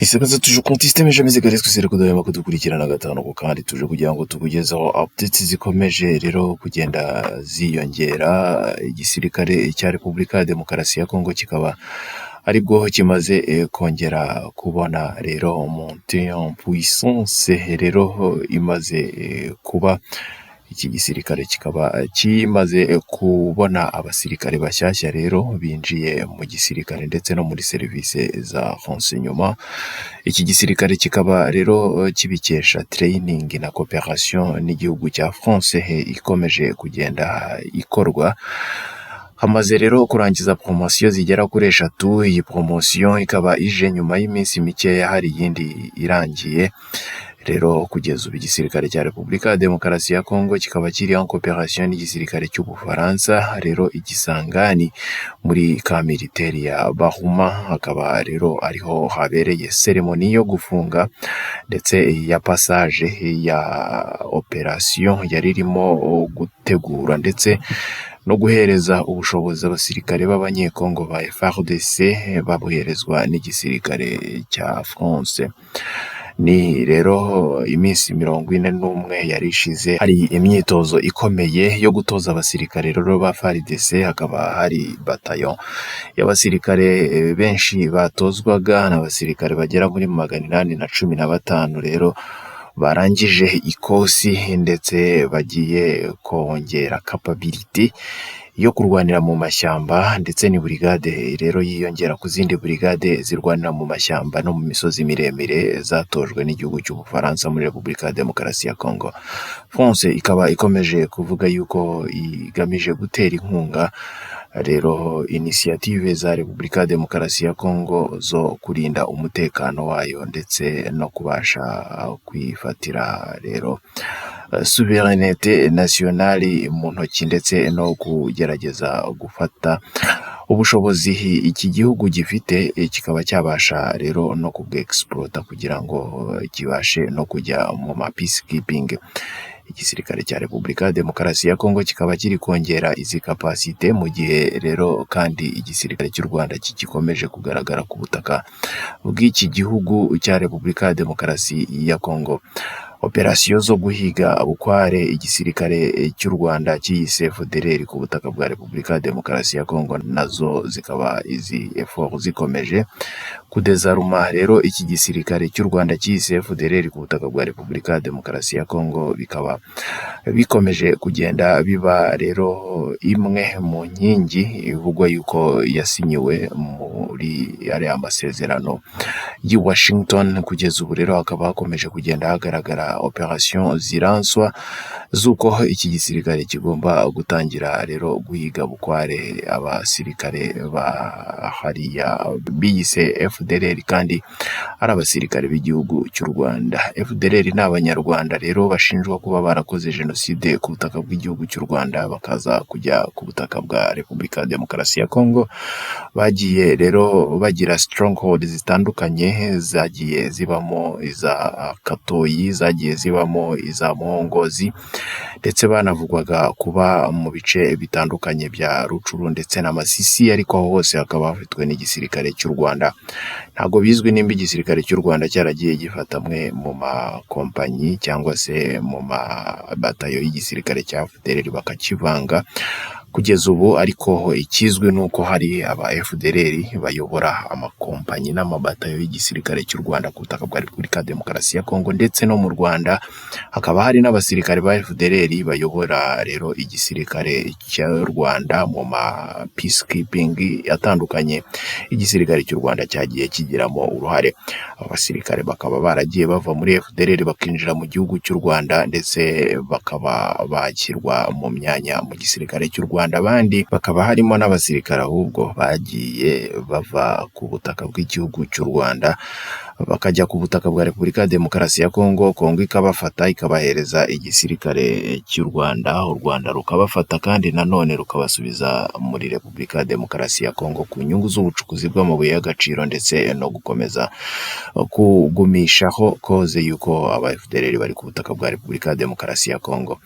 Isekaza tuje contesté jamais égalé, twizere ko udahwema kudukurikirana gatanu ku kandi. Tuje kugira ngo tukugezeho updates zikomeje rero kugenda ziyongera. Igisirikare cya Repubulika ya Demokarasi ya Kongo kikaba aribwo kimaze kongera kubona rero montée en puissance rero imaze kuba. Iki gisirikare kikaba kimaze kubona abasirikare bashyashya rero binjiye mu gisirikare ndetse no muri serivisi za renseignement. Iki gisirikare kikaba rero kibikesha training na coopération n'igihugu cya France ikomeje kugenda ikorwa. Hamaze rero kurangiza promotion zigera kuri eshatu. Iyi promotion ikaba ije nyuma y'iminsi mikeya hari iyindi irangiye. Rero kugeza ubu igisirikare cya Repubulika ya Demokarasi ya Kongo kikaba kiri en coopération n'igisirikare cy'Ubufaransa rero igisangani muri camp militaire ya Bahuma, hakaba rero ariho habereye cérémonie yo gufunga ndetse ya passage ya opération yari irimo gutegura ndetse no guhereza ubushobozi abasirikare b'Abanyekongo ba FARDC, babuherezwa n'igisirikare cya France. Ni rero iminsi 41 yari ishize hari imyitozo ikomeye yo gutoza abasirikare rero ba FARDC. Hakaba hari bataillon y'abasirikare benshi batozwaga, n'abasirikare bagera muri 815 rero barangije ikosi ndetse bagiye kongera capability yo kurwanira mu mashyamba, ndetse ni burigade rero yiyongera ku zindi burigade zirwanira mu mashyamba no mu misozi miremire zatojwe n'igihugu cy'Ubufaransa muri Repubulika ya Demokarasi ya Kongo. France ikaba ikomeje kuvuga yuko igamije gutera inkunga rero initiative za Repubulika ya Demokarasi ya Kongo zo kurinda umutekano wayo ndetse no kubasha kwifatira rero souveraineté nationale mu ntoki, ndetse no kugerageza gufata ubushobozi iki gihugu gifite, kikaba cyabasha rero no kubwexploita kugira ngo kibashe no kujya mu ma peacekeeping. Igisirikare cya Repubulika ya Demokarasi ya Kongo kikaba kiri kongera izi capacité, mu gihe rero kandi igisirikare cy'u Rwanda kigikomeje kugaragara ku butaka bw'iki gihugu cya Repubulika ya Demokarasi ya Kongo. Operasiyo zo guhiga bukware igisirikare cy'u Rwanda cyiyise FDLR ku butaka bwa Repubulika ya Demokarasi ya Kongo nazo zikaba izi efforts zikomeje kudésarma rero iki gisirikare cy'u Rwanda cyiyise FDLR ku butaka bwa Repubulika ya Demokarasi ya Kongo, bikaba bikomeje kugenda biba rero imwe mu nkingi ivugwa yuko yasinyiwe muri ariya masezerano y'i Washington. Kugeza ubu rero hakaba hakomeje kugenda hagaragara operasiyo ziranswa z'uko iki gisirikare kigomba gutangira rero guhiga bukware abasirikare ba hariya biyise FDLR kandi ari abasirikare b'igihugu cy'u Rwanda. FDLR ni Abanyarwanda rero bashinjwa kuba barakoze jenoside ku butaka bw'igihugu cy'u Rwanda, bakaza kujya ku butaka bwa Repubulika ya Demokarasi ya Kongo. Bagiye rero bagira stronghold zitandukanye, zagiye zibamo iza Katoyi, zagiye zibamo iza Muhongozi, ndetse banavugwaga kuba mu bice bitandukanye bya Rutshuru ndetse na Masisi, ariko aho hose hakaba hafitwe n'igisirikare cy'u Rwanda. Ntabwo bizwi nimba igisirikare cy'u Rwanda cyaragiye gifata amwe mu makompanyi cyangwa se mu mabatayo y'igisirikare cya FDLR bakakivanga kugeza ubu, ariko ikizwi ni uko hari aba FDLR bayobora amakompanyi n'amabatayo y'igisirikare cy'u Rwanda ku butaka bwa Repubulika ya Demokarasi ya Kongo ndetse no mu Rwanda. Hakaba hari n'abasirikare ba FDLR bayobora rero igisirikare cy'u Rwanda mu ma peacekeeping atandukanye igisirikare cy'u Rwanda cyagiye kigiramo uruhare. Aba basirikare bakaba baragiye bava muri FDLR bakinjira mu gihugu cy'u Rwanda, ndetse bakaba bashyirwa mu myanya mu gisirikare cy'u Rwanda, abandi bakaba harimo n'abasirikare ahubwo bagiye bava ku butaka bw'igihugu cy'u Rwanda bakajya ku butaka bwa Repubulika ya Demokarasi ya Kongo, Kongo ikabafata ikabahereza igisirikare cy'u Rwanda, u Rwanda rukabafata kandi nanone rukabasubiza muri Repubulika ya Demokarasi ya Kongo ku nyungu z'ubucukuzi bw'amabuye y'agaciro ndetse no gukomeza kugumishaho cause y'uko aba FDLR bari ku butaka bwa Repubulika ya Demokarasi ya Kongo.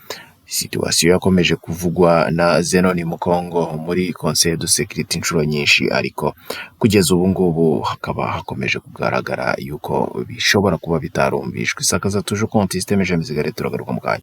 Situation yakomeje kuvugwa na Zenon Mukongo muri Conseil de Sécurité inshuro nyinshi, ariko kugeza ubu ngubu hakaba hakomeje kugaragara yuko bishobora kuba bitarumvishwe. Isakaza tuje konti système, James Gare, turagaruka mu kanya.